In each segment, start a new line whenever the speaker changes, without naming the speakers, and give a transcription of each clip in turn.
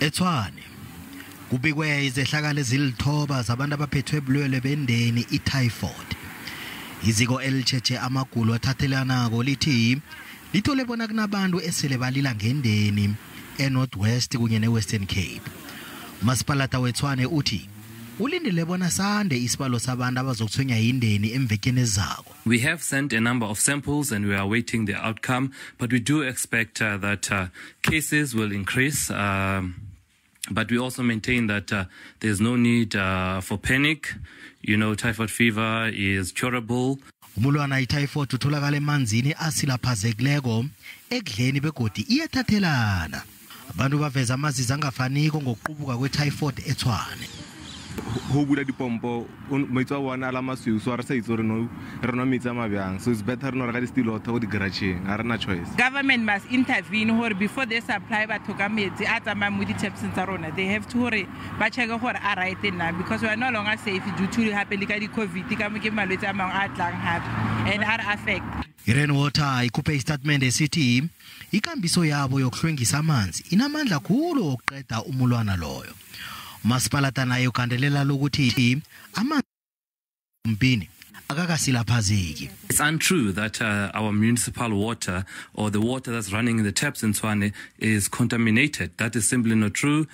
eTshwane kubikwe izehlakalo ezilithoba zabantu abaphethwe bulwele bendeni i-typhoid. Iziko elitjheje amagulo athathelanako lithi lithole bona kunabantu esele balila ngendeni eNorth West kunye neWestern Cape. Umasipalata weTshwane uthi ulindele bona sande isibalo sabantu abazokuthwenya yindeni emvekeni ezako.
We have sent a number of samples and we are awaiting the outcome, but we do expect that cases will increase. But we also maintain that there's no need for panic. Typhoid fever is curable.
Umulwana i-typhoid utholakala emanzini asilaphazekileko, ekudleni begodi iyathathelana. Abantu baveza amazizo angafaniko ngokuqubuka kwe-typhoid eTshwane.
Go bula dipompo, metsi a one a la masweu, so a re sa itse gore no re nwa metsi a mabjang, so it's better re no reka di-still water ko di-garageng, ga re na choice.
Government must intervene gore before they supply batho ka metsi a tsamayang mo di-tapseng tsa rona, they have to gore ba checke gore a right na, because we are no longer safe due to gape le ka di-COVID ka mo ke malwetse a mangwe a tlang gape and a re affect.
I-Rand Water ikhuphe isitatimende esithi ikambiso yabo yokuhlwengisa amanzi inamandla khulu wokuqeda umulwana loyo. Umasipalata naye ugandelela lokuthi amanzi mpini akakasilaphazeki.
It's untrue that our municipal water or the water that's running in the taps in Tshwane is contaminated. That is simply not true.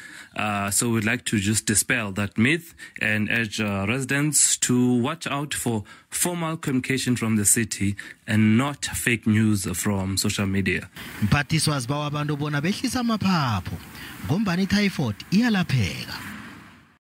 So we'd like to just dispel that myth and urge residents to watch out for formal communication from the city and not fake news from social media.
Mphathiswa zibawa abantu bona behlisa amaphaphu ngombani i-typhoid iyalapheka.